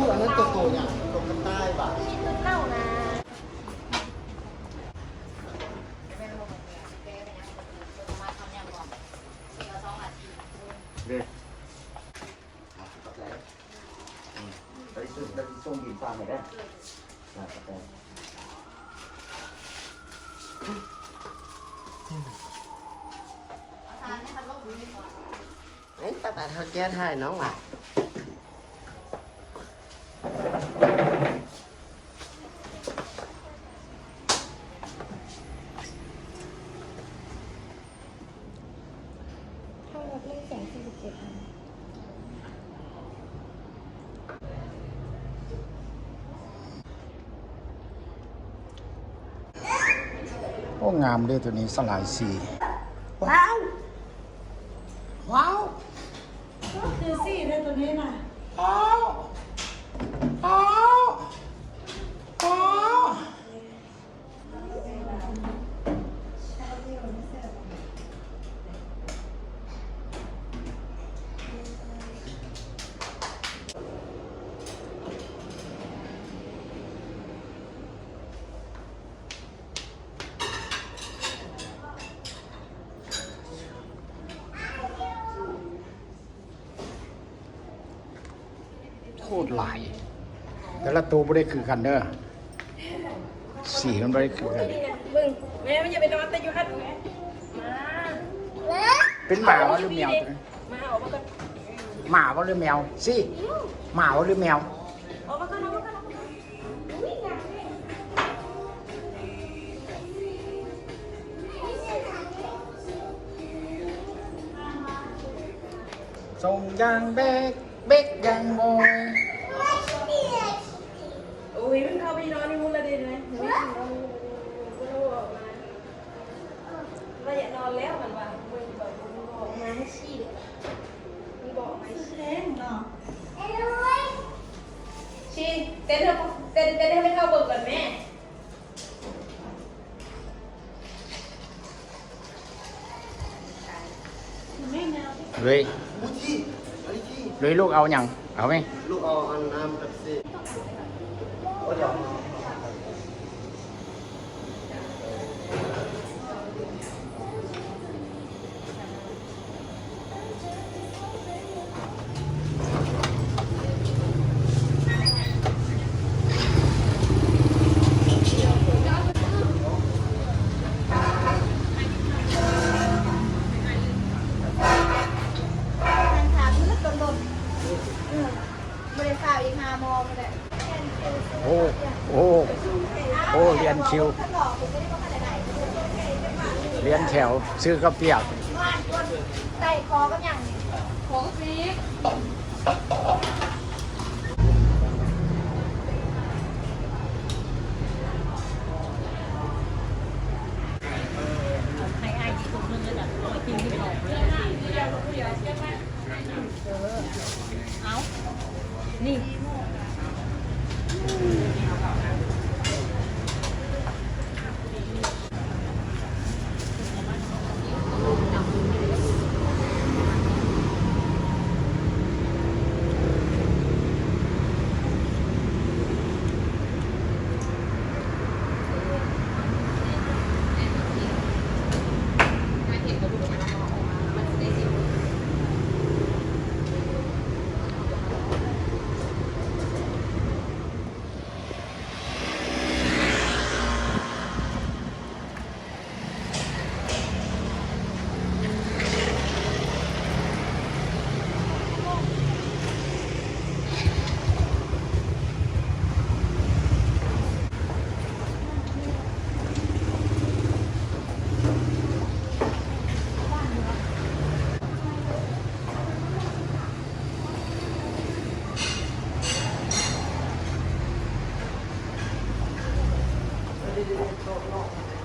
ອັນນັ້ນຕົວໂຕຫຍັງ? ຕົວກະຕ່າຍຫວາ? ເຫຼົ້ານະ. ເດ້ ຂອບໃຈ. ອືມ ໄປສົ່ງ ໄປສົ່ງບິນຝາກໃຫ້ເດີ້. ເອີຍ ປ້າ ປ້າ ເຖົ້າແກ່ຖ່າຍນ້ອງຫວາ? ເທົ່າກັບໜຶ່ງແສນສີ່ສິບເຈັດພັນ. ໂອ້ ງາມເດ້ໂຕນີ້ ສະຫຼາຍສີ. ວ້າວ ວ້າວ ຄືສີເດ້ໂຕນີ້ນະ. ວ້າວ ວ້າວ ວ້າວ. ໂຄດຫຼາຍ ແຕ່ລະໂຕບໍ່ໄດ້ຄືກັນເດີ ສີມັນບໍ່ໄດ້ຄືກັນ. ເບິ່ງແມ່ ມັນຢ່າໄປນອນແຕ່ຢູ່ຫັ້ນແມ່. ມາ ເປັນໝາບໍ່ ຫຼືແມວ? ມາ ອອກມາກ່ອນ. ໝາບໍ່ ຫຼືແມວ? ສີ ໝາບໍ່ ຫຼືແມວ? ອອກມາກ່ອນ ອອກມາກ່ອນ ອອກມາກ່ອນ. ສົ່ງຢ່າງເບັກ ເບັກຢ່າງໂມຍ. ໂອ້ຍ ມັນເຂົ້າໄປນອນໃນມຸ້ງລະເດ ເຫັນໄໝ? ມັນນອນຢູ່ ມັນບໍ່ອອກມາ. ວ່າຢາກນອນແລ້ວ ມັນວ່າ ເບິ່ງແບບມັນບອກມາໃຫ້ຊີ້ເດ້ ມັນບອກມາໃຫ້ຊີ້ເນາະ. ຊີ້ ເຕັ້ນເດີ ເຕັ້ນ ເຕັ້ນໃຫ້ແມ່ເຖົ້າເບິ່ງກ່ອນແມ່. ເລີຍ ເລີຍ ລູກເອົາຫຍັງ? ເອົາໄໝ? ລູກເອົາອັນນ້ຳເປັບຊີ. ໂອ້ ດຽວ. ນັ່ງຖ້າມືດດົນໆ ອືມ ບໍ່ໄດ້ຟ້າວອີກ ຫາໝໍພຸ້ນແຫຼະ. ໂອ້ ໂອ້ ໂອ້ ລຽນຄິວ ລຽນແຖວຊື້ເຂົ້າປຽກ. ໄດ້ຂໍກັບຫຍັງນີ້? ຂໍກັບຊີ. ໃຫ້ອ້າຍກິນຄົນໜຶ່ງເລີຍນະ ກິນທີ່ເຂົາເລີຍ. ເອີ ເອົາ ນີ້. ເອີ ເດີໆ ເທາະເນາະ.